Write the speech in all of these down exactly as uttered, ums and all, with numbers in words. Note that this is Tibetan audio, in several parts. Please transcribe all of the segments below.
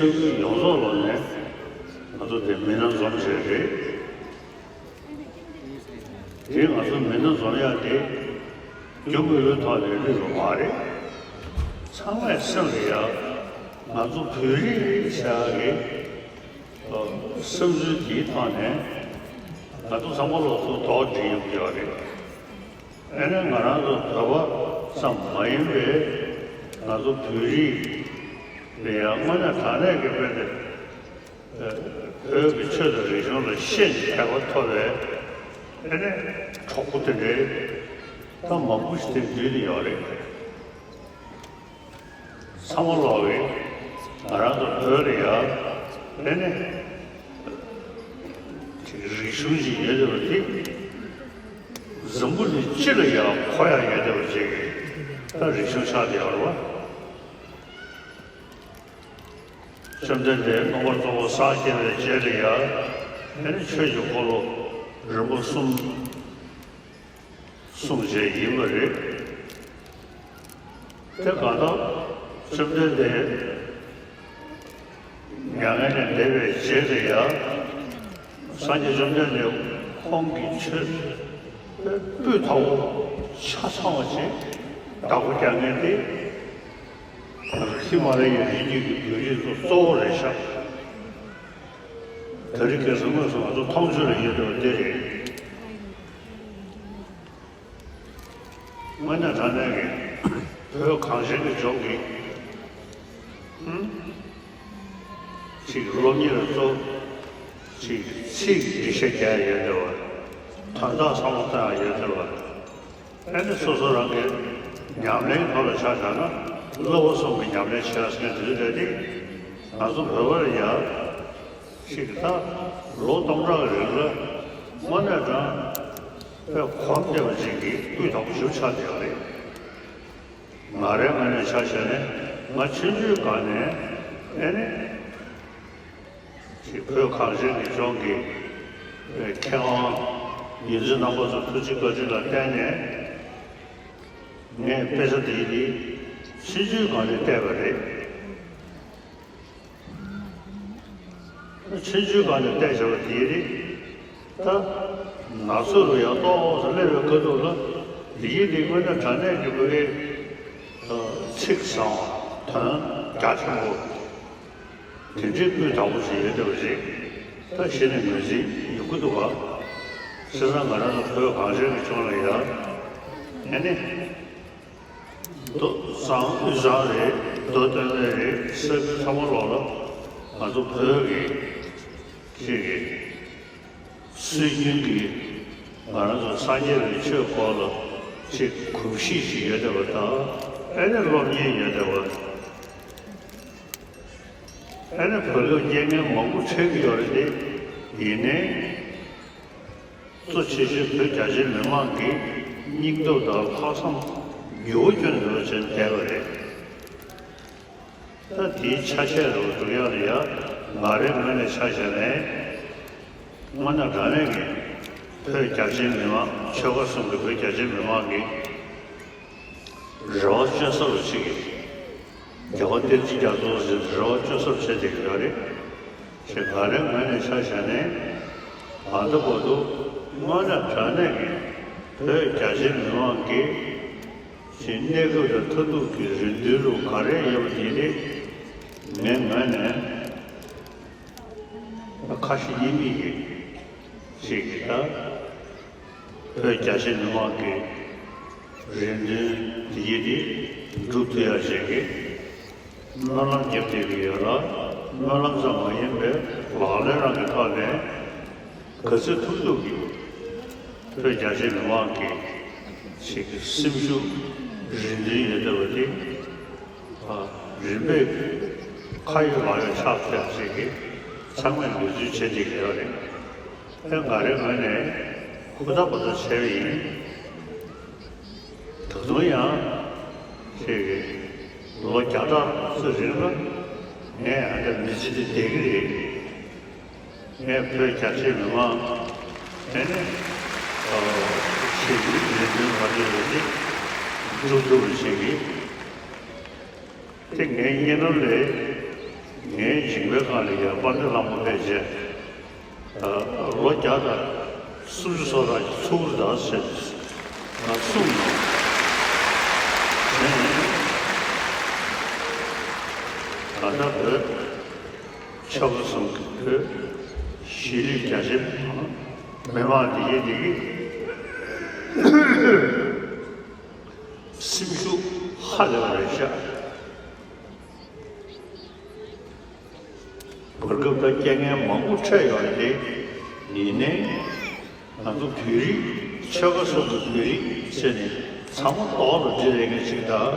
ཆོས་ཀྱི་ཡོངས་རྫོགས་ལོ་ནས་ང་ཚོ་དེ་མི་སྣ་འཛོམས་བྱས་རེད། དེ་ང་ཚོ་མི་སྣ་འཛོམས་ཡག་དེ་རྒྱུ་དངོས་པོའི་ཐོག་ནས་སླེབས་པ་མ་རེད། ཚང་མས་སེམས་ལ་ཡ་ང་ཚོ་བོད་རིགས་བྱ་གི་བསམ་ཚུལ་དེའི་ཐོག་ནས་ང་ཚོ་ཚང་མ་ལོག་ཚོ་དོགས་འདྲི་ཡོང་གི་ཡོད་རེད། ཨ་ནི་ང་རང་ཚོ་བོད་པ་ཙམ་མ་ཡིན་པའི་ང་ཚོ་བོད་རིགས་ལ་ཡང་དངོས་གནས་དྲང་གནས་ཀྱི་དཔེ་དེ་བོད་ཀྱི་ཆོས་དང་རིག་གཞུང་ལ་ཤེས་ནས་དད་པ་ཐོབ་པའི་ཨ་ནི་གྲོགས་པོ་དེ་འདྲའི་ད་མང་པོ་ཞིག་དེ་འདུས་ནས་ཡོད་རེད། ཚང་མ་ལོག་གིས་ང་རང་ཚོ་བོད་ལ་ཡ་ཨ་ནི་ཅིག་རིག་གཞུང་ཅིག་ཡོད་བསྡད་པ་དེ། འཛམ་བུ་གླིང་སྤྱི་ལ་ཡང་གོ་ཡ་ཡོད་བསྡད་པ་ཅིག་ད་རིག་གཞུང་ཆགས་བསྡད་ཡོད་རེད་བ། བཅོམ་ལྡན་འདས་མངོན་པར་རྫོགས་པར་སངས་རྒྱས་པའི་རྗེས་ལ་ཡང་ཨ་ནི་ཆོས་ཀྱི་འཁོར་ལོ་རིམ་པ་གསུམ་གསུངས་བྱས་ཡིན་པ་རེད། དེ་གང་ལྟར་བཅོམ་ལྡན་འདས་མྱ་ངན་ལས་འདས་པའི་རྗེས་ལ་ཡང་སངས་རྒྱས་བཅོམ་ལྡན་འདས་ཁོང་གི་ཆོས་སྤུས་དག་པོ་ཆ་ཚང་བ་ཞིག་བདག་པོ་རྒྱག་མཁན་དེ་ཧི་མ་ལ་ཡའི་རི་རྒྱུད་ཀྱི་བོད་རིགས་ཚོ་གཙོ་བོ་རེད་ཤག་དེ་རིང་ཁ་སང་དངོས་སུ་ང་ཚོ་མཐོང་ཆོས་ལ་ཡོད་འདུག་པ་འདི་རེད། དངོས་གནས་དྲང་གནས་ཀྱི་བོད་གངས་ཅན་གྱི་ལྗོངས་ཀྱི་ཨུམ། ཅིག་སློབ་གཉེར་ལ་གཙོ་ཅིག་ཚིག་གི་འགྲེལ་བཤད་རྒྱག་ཡོད་འདུག་པ། དོན་དག་བསམ་བློ་བཏང་ཡ་ཡོད་འདུག་པ། ཨ་ནི་སོ་སོ་རང་གི་ཉམས་ལེན་ཐོག་ལ་ཆ་བཞག་ན་བསླབ་པ་གསུམ་གྱི་ཉམས་ལེན་བྱེད་ཡ་ཟེར་མཁན་དེ་ཚོ་རེད་དེ། ང་ཚོ་བོད་པ་ལ་ཡ་ཞིག་ད་ལོ་སྟོང་ཕྲག་གི་རིང་ལ་དངོས་གནས་དྲང་དཔེ་གོམས་བསྡད་པ་ཅིག་གི་སྤུས་དག་པོ་ཞིག་ཆགས་བསྡད་པ་རེད། ང་རའི་ངོས་ནས་ཆ་བཞག་ནས་ང་ཆུང་ཆུང་སྒང་ནས་ཨེ་ནི་ཅིག་བོད་གངས་ཅན་གྱི་ལྗོངས་ཀྱི་མཁས་དབང་ཡོངས་འཛིན་རྣམ་པ་ཚོ་ཐུགས་རྗེ་བཀའ་དྲིན་ལ་བརྟེན་ནས་ངས་དཔེ་ཆ་དེ་དེ་ཆུང་ཆུང་སྒང་ནས་བལྟས་པ་རེད། ཆུང་ཆུང་སྒང་ནས་བལྟས་བྱས་པ་དེ་རེད། ད་ང་ཚོ་རུ་ཡང་ཏོག་ཙམ་སླེབས་པའི་ཁ་ཐུག་ལ་འདི་ཡིན་དེ་དངོས་གནས་དྲང་གནས་ཀྱི་བོད་སྐད་ཚིག་བཟང་བ་དོན་རྒྱ་ཆེན་པོ་དེ་འདྲའི་སྤུས་དག་པོ་ཞིག་ཡོད་བསྡད་པ་རེད། ད་གཞི་ནས་ངོས་འཛིན་ཡོང་གི་འདུག་ག་བྱས་ཙང་ང་རང་ཚོ་བོད་གངས་ཅན་གྱི་ལྗོངས་ལ་ཡ་ཨ་ནི། མདོ་གཙང་དབུས་གཙང་རེད། མདོ་སྟོད་སྨད་རེད། ས་ཁུལ་ཚང་མ་ལོག་ལ་ང་ཚོ་བོད་ཀྱི་ཅིག་གི་སྲོལ་རྒྱུན་གྱི་ང་རང་ཚོ་སངས་རྒྱས་པའི་ཆོས་སྐོར་ལ་ཅིག་གོམས་གཤིས་ཤིག་ཡོད་བསྡད་པ་དང་། ཨ་ནི་སློབ་གཉེར་ཡོད་བསྡད་པ། ཨ་ནི་བོད་སྐད་སྐྱེ་མཁན་མང་པོ་འཕྲད་ཀྱི་ཡོད་རེད་དེ། ཡིན་ནའི། གཙོ་ཆེ་ཤོས་བོད་རྒྱ་ཆེའི་མི་མང་གི་སྙིང་སྟོབས་དང་ལྷག་བསམ་འགྱུར་བ་སྐྱོན་འགྲོ་བྱས་བསྡད་པ་རེད། ད་དེའི་ཆ་ཤས་རུ་འགྲོ་ཡག་ལ་ཡ་ང་རའི་ངོས་ནས་ཆ་བཞག་ནས་དངོས་གནས་དྲང་གནས་ཀྱི་བོད་རྒྱ་ཆེའི་མི་མང་ཆོལ་ཁ་གསུམ་གྱི་བོད་རྒྱ་ཆེའི་མི་མང་གི་རེ་བ་བཅོལ་ས་རུ་ཆེ་གི་རྒྱལ་བ་བསྟན་འཛིན་རྒྱ་མཚོ་ཟེར་རེ་བ་བཅོལ་སར་བྱེད་བསྡད་ཀྱི་ཡོད་རེད། ཞེས་ང་རའི་ངོས་ནས་ཆ་བཞག་ནས་ད་ལྟ་བར་དུ་དངོས་གནས་དྲང་གནས་ཀྱི་བོད་རྒྱ་ཆེའི་མི་མང་གི་ཞེས་གནས་སྐབས་དང་མཐར་ཐུག་གི་རེ་འདུན་རུ་ག་རེ་ཡོད་པ་དེ་ནི་ངའི་ངོས་ནས་ཁ་ཞེ་གཉིས་མེད་ཀྱི་ཞིག་གི་ད། བོད་རྒྱ་ཆེ་མི་མང་གི་རེ་འདུན་དེ་ཡིན་ཏེ་འགྲུབ་ཐུབ་ཡ་ཞིག་གི་སྨོན་ལམ་རྒྱབ་བསྡད་ཀྱི་ཡོད་ལ། སྨོན་ལམ་ཙམ་མ་ཡིན་པའི་ལག་ལེན་རང་གི་ཐོག་ནས་ག་ཚོད་ཐུབ་ཐུབ་ཀྱིས་བོད་རྒྱ་ཆེ་མི་མང་གི་ཞིག་གི་སེམས་ཤུགས་རེ་འདུན་ཡོད་བསྡད་པ་དེ། རིམ་པས་ཁ་ཡོད་ལག་ཡོད་ཆགས་ཐུབ་ཡ་ཞིག་གི་ཚང་མས་འབད་བརྩོན་བྱེད་བསྡད་ཀྱི་ཡོད་རེད། ཨེ་ང་རའི་ངོས་ནས་ཧུར་ཐག་པ་ཐག་བྱས་པ་ཡིན། ད་དུང་ཡང་ཁྱེད་ཀྱིས་ལོ་བརྒྱ་ཕྲག་ཙམ་རིང་ལ་ངས་ཨ་འདྲ་མི་ཚེ་འདི་བསྡད་ཀྱི་རེད། ངས་བོད་རྒྱ་ཆེའི་མི་མང་ཨེ་ནས་ཆེད་དུ་ལས་དོན་མ་འདྲ་ཡོད་དེ་སྒྲུབ་ཐུབ་པ་བྱེད་ཀྱི། དེ་ངའི་སྙན་ནོར་ལས་ ངའི་མཇིང་པའི་སྒང་ལ་ཡང་དཔལ་ལྡན་ལྷ་མོ་ཕལ་ཆེར་ལོ་བརྒྱ་དང་སུམ་ཅུ་སོ་ཕྲག་གི་ཚུགས་རུ་དང་ཟེར་ནས་གསུངས་ཡོད། བྱས་ནས་ད་ལྟ་བོད་ཆོལ་ཁ་གསུམ་གྱི་བོད་གཞིས་ལུས་རྒྱ་ཆེ་མི་མང་འདི་གིས་འདི་གིས་སེམས་ཤུགས་ཧ་ལས་པ་རེད་ཤག་བར་སྐབས་ད་རྐྱེན་ངན་མང་པོ་འཕྲད་ཡོད་རེད་དེ། ཡིན་ནའི་ང་ཚོ་བོད་རིགས་ཆོལ་ཁ་གསུམ་གྱི་བོད་རིགས་ཟེར་ནས་ཚང་མ་ཐོག་ལ་འདི་ལས་ཀ་ཅིག་དང་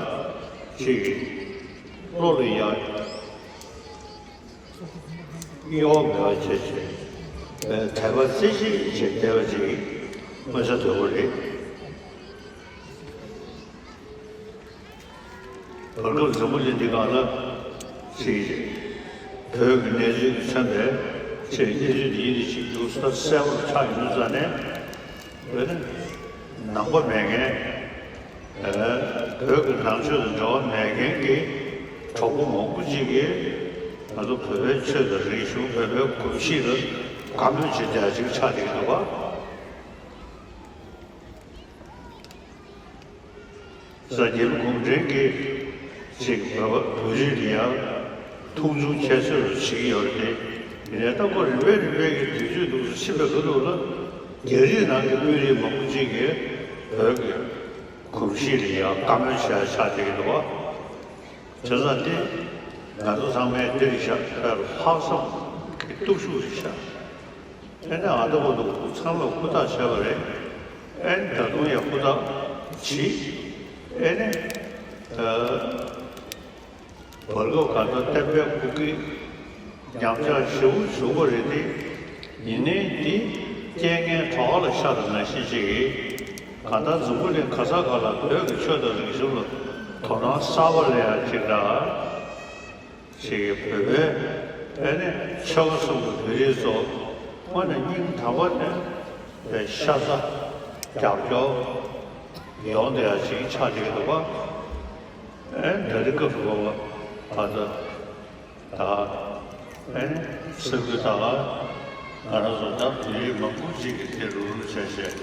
ཅིག་བློ་ལ་ཡ་གཡོ་བ་མེད་པ་བྱས་བྱས་དད་པ་རྩེ་གཅིག་བྱས་བསྡད་པ་ཅིག་མངོན་གསལ་དོད་པོ་རེད། བར་སྐབས་འཛམ་བུ་གླིང་འདི་སྒང་ལ་ཅིག་བོད་ཀྱི་གནས་ཚུལ་གྱིས་མཚོན་པའི་ཅིག་གནས་ཚུལ་འདི་ཡིན་འདི་ཞིག་འདུག་ས་གསལ་པོར་ཆགས་ཡོང་དུས་ཙང་ནས། བོད་ནི་ནང་པ་མེད་མཁན། བོད་ཀྱི་ནང་ཆོས་དང་འབྲེལ་བ་མེད་མཁན་གྱི་གྲོགས་པོ་མང་པོ་ཅིག་གིས་ང་ཚོ་བོད་པའི་ཆོས་དང་རིག་གཞུང་བོད་པའི་གོམས་གཤིས་ལ་བཀའ་མོལ་བྱེད་བསྡད་ཅིག་ཆགས་བསྡད་ཀྱི་འདུག་པ། གཟའ་རྒྱལ་པོ་གུང་ཁྲན་གྱིས་ཅིག་བོད་པ་བོད་རིགས་ལ་ཡང་མཐོང་ཆུང་ཁྱད་གསོད་རུ་བྱེད་ཀྱི་ཡོད་རེད་དེ། ཡིན་ནའི་ད་ཁོ་རིམ་པས་རིམ་པས་ཀྱི་དུས་ཚོད་འདུག་སེ་ཕྱིན་པའི་ཁ་ཐུག་ལ་རྒྱ་རིགས་ནང་གི་དཔོན་རིགས་མང་པོ་ཅིག་གིས་བོད་ཀྱི་གོམས་གཤིས་ལ་ཡང་བཀའ་མོལ་བྱས་ཆགས་བསྡད་ཀྱི་འདུག་པ། བྱས་ཙང་འདི་ང་ཚོ་ཚང་མས་འདི་རེད་ཤག་དཔེ་ལྷག་བསམ་གྱི་སྟོབས་ཤུགས་རེད་ཤག་ཨེ་ནས་ཨ་ད་བར་དུ་ཚང་མས་ཧུར་ཐག་བྱས་པ་རེད། ཨེ་ནས་ད་དུང་ཡང་ཧུར་ཐག་བྱེད། ཨེ་ནས་ཨ་བར་སྐབས་གང་ལྟར་བསྟན་པའི་སྐུ་སྐྱེས་ཉམས་ཆག་ཞེ་པོ་བྱུང་བ་རེད་དེ། ཡིན་ནའི་འདི་རྐྱེན་ངན་གྲོགས་ལ་ཤར་བ་ནང་བཞིན་ཅིག་གིས་གང་ལྟར་འཛམ་བུ་གླིང་ག་ས་ག་ལ་བོད་ཀྱི་ཆོས་དང་རིག་གཞུང་ལ་དོ་སྣང་གསར་པ་སླེབས་ཡག་ཅིག་ལ། ཅིག་བོད་པའི་ཨེ་ནས་ཆོལ་ཁ་གསུམ་གྱི་བོད་རིགས་ཚོ་དངོས་གནས་སྙིང་ཐག་པ་ནས་པའི་ཤ་ཚ་རྒྱབ་སྐྱོར་ཡོང་བསྡད་ཡག་ཅིག་ཆགས་བསྡད་ཀྱི་འདུག་པ། ཨེ་ད་རེས་སྐབས་སུ་བབ་པ་ད་ལྟ་ད་ཨེ་ནས་ས་ཁུལ་དག་ལ་ང་རང་ཚོ་ད་བོད་རིགས་མང་པོ་ཅིག་གིས་དེ་རུབ་རུབ་བྱས་བྱས།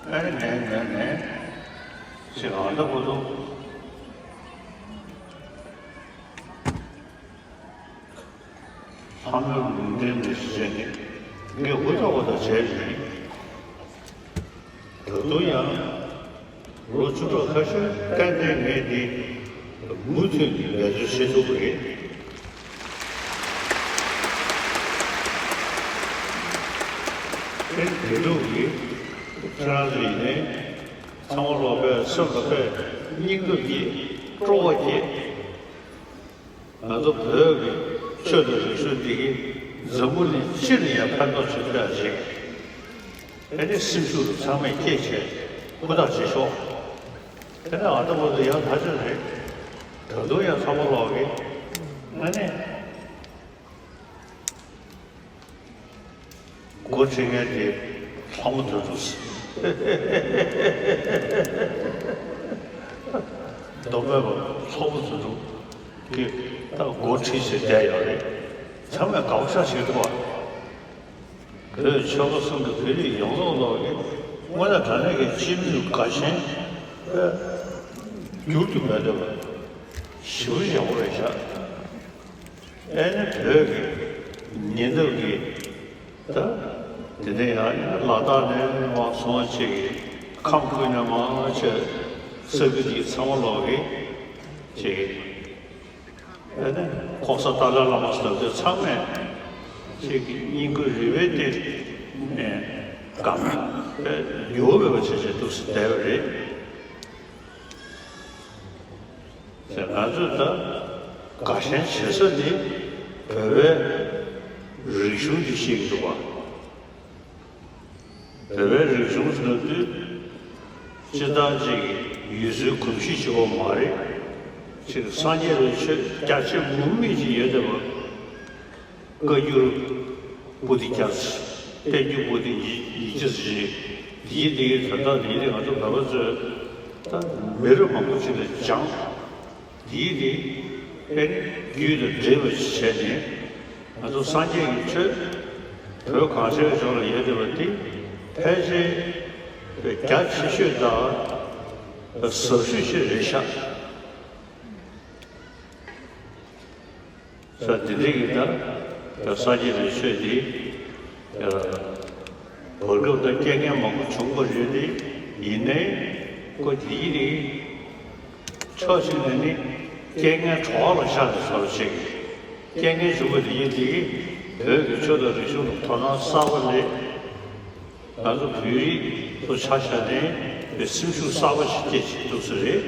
ཨེ་ནས་ངས་ངས་ངས་ཅིག་ཨ་ད་བར་དུ་ལྷ་མོའི་ལུང་བསྟན་འདི་བྱས་ནས་ངས་ཧུར་ཐག་ཧུར་ཐག་བྱས་ཡིན། ད་དུང་ཡང་ལོ་བཅུ་ཕྲག་ཁ་ཤས་ཏན་ཏན་ངས་འདི་མུ་མཐུད་ནས་འབད་རྩོལ་བྱེད་ཐུབ་ཀྱི་རེད། ཨེ་དེ་འདྲ་གི་ཁྱེད་རང་ཚོ་ཡིན་ནའི་ཚང་མ་ལོག་པའི་སེམས་ལ་དཔེ་སྙིང་སྟོབས་སྐྱེད་སྤྲོ་བ་སྐྱེད། ང་ཚོ་བོད་ཀྱི་ཆོས་དང་རིག་གཞུང་འདི་གིས་འཛམ་བུ་གླིང་སྤྱི་ལ་ཡང་ཕན་ཐོགས་བྱེད་ཐུབ་ཡག་ཅིག་ཨེ་ནི་སེམས་ཤུགས་ཚང་མས་བསྐྱེད་བྱས་ཧུར་ཐག་བྱེད་ཤོག་ཨེ་ནི་ཨ་ད་བར་དུ་ཡང་ཐག་ཆོད་རེད། ད་དུང་ཡང་ཚང་མ་ལོག་གི་ཨ་ནི། འགོ་ཁྲིད་མཁན་དེ་ལྷ་མོ་དོན་གྲུབ་ཟེར། མདོ་སྨད་པ་ལྷ་མོ་དོན་གྲུབ་དེ་ད་འགོ་ཁྲིད་བྱས་བསྡད་ཡོད་རེད། ཚང་མས་དགའ་པོ་ཤ་ཞིག་འདུག་བ། བོད་ཆོལ་ཁ་གསུམ་གྱི་བོད་རིགས་ཡོངས་རྫོགས་ལོག་གི་དངོས་གནས་དྲང་གནས་ཀྱི་སྤྱི་མོས་དགའ་ཞེན་དཔེ་འགྱུར་དུ་མེད་འདུག་བ། ཞེ་པོ་ཡག་པོ་རེད་ཤག་ཨེ་ནི་བོད་ཀྱི་ཉེ་འདབས་ཀྱི་ད་དེ་ནས་ཡང་ལ་དྭགས་ནས་མར་སོང་བ་ཅིག་གི་ཁམས་ཁུལ་ནས་མར་ཆེ་ས་ཁུལ་གྱི་ཚང་མ་ལོག་གི་ཅིག་ཨེ་ནི་༸གོང་ས་ཏཱ་ལའི་བླ་མ་ཟེར་དུས་ཚང་མས་ཅིག་སྙིང་ཁུང་རུས་པའི་གཏིང་ནས་དགའ་མོས་འགྱུར་བ་མེད་པ་བྱས་བྱས་འདུག་སེ་བསྡད་པ་རེད། ང་ཚོས་ད་དགའ་ཞེན་བྱེད་ས་ནི་བོད་པའི་རིག་གཞུང་འདི་ཤེས་ཀྱི་འདུག་བ། བོད་པའི་རིག་གཞུང་ཟེར་དུས་སྤྱིར་བཏང་ཅིག་ཡུལ་སྲོལ་གོམས་གཤིས་གཅིག་པོ་མ་རེད། ཅིག་སངས་རྒྱས་པའི་ཆོས་རྒྱ་ཆེ་མུ་མེད་ཅིག་ཡོད་བསྡད་པ། བཀའ་འགྱུར་པོ་ཏི་བརྒྱ་ཚོ་བསྟན་འགྱུར་པོ་ཏི་ཉི་ཉི་བརྒྱ་ཚོ་ཞེས་འདིའི་འདིའི་དོན་དག་འདིའི་ང་ཚོ་བོད་པ་ཚོས་ད་མི་རབས་མང་པོ་ཅིག་ལ་སྦྱངས། འདིའི་འདི་ཨེ་ནི་ རྒྱུད་དང་འབྲེལ་བ་ཞིག་བྱས་ནས། ང་ཚོ་སངས་རྒྱས་ཀྱི་ཆོས་བོད་གངས་ཅན་ལྗོངས་ལ་ཡོད་བསྡད་པ་འདི་ཕལ་ཆེར་རྒྱ་ཆེ་ཤོས་དང་ཟབ་ཤོས་ཤིག་རེད་ཤག་ས་འདི་འདྲ་གི་ད་སངས་རྒྱས་པའི་ཆོས་འདི་བར་སྐབས་དང་རྐྱེན་ངན་མང་པོ་བྱུང་བ་རེད་དེ། ཡིན་ནའི་ཁོ་འདི་ནི་ཕྱོགས་གཅིག་ནས་ནི་རྐྱེན་ངན་གྲོགས་ལ་ཤར་ནས་སོར་ཆེ་གི། རྐྱེན་ངན་བྱུང་བ་དེ་ཡིན་དེ་བོད་ཀྱི་ཆོས་དང་རིག་གཞུང་ལ་དོ་སྣང་གསར་པ་སླེབས། ང་ཚོ་བོད་རིགས་ཚོ་ཆ་བཞག་ནས་སེམས་ཤུགས་གསར་པ་ཞིག་སྐྱེས་ཅིག་འདུག་ས་རེད།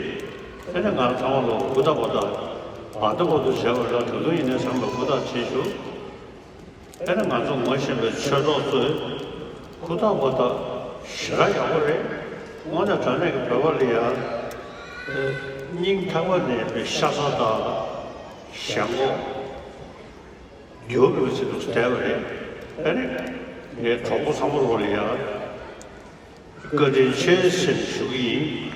དེ་ནས་ང་ཚང་མ་ལོ་ཧུར་ཐག་པ་དང་བར་ཐག་པ་དུ་བྱས་པ་ལ་ད་དུང་ཡིན་ནའི་ཚང་མ་ཧུར་ཐག་བྱེད་ཤོག་དེ་ནས་ང་ཚོ་ངོ་ཤེས་པའི་ཆོས་གྲོགས་ཚོས་ཧུར་ཐག་པ་དང་ཞེ་དྲག་ཡག་པོ་རེད། དངོས་གནས་དྲང་གནས་ཀྱི་བོད་པ་ལ་ཡ་སྙིང་ཐག་པ་ནས་པའི་ཤ་ཚ་དང་ཞེན་ཁོག་རྒྱུ་མེད་པ་ཞིག་ཏུ་བསྡད་པ་རེད། ཨ་ནི་ངའི་གྲོགས་པོ་ཚང་མ་ལོ་ལ་ཡང་བཀའ་དྲིན་ཆེ་ཟེར་ནས་ཞུ་གི་ཡིན།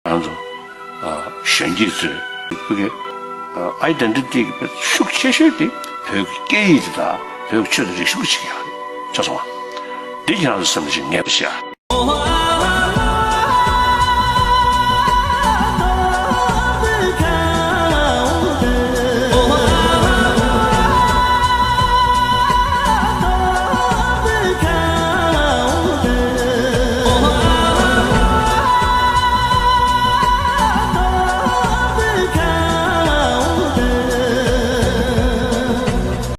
ང་ཚོ་གཞོན་སྐྱེས་ཚོས་བོད་ཀྱི་ཨའི་ཌེན་ཊི་ཊི་གི་ཤུགས་ཆེ་ཤོས་དེ་བོད་ཀྱི་སྐད་ཡིག་དེ་དང་བོད་ཀྱི་ཆོས་དང་རིག་གཞུང་ཞིག་ཡང་ཆགས་སོང་བ། འདི་ཁྱེད་རང་ཚོ་སེམས་ལ་ཞིག་ངེས་པ་ཞིག་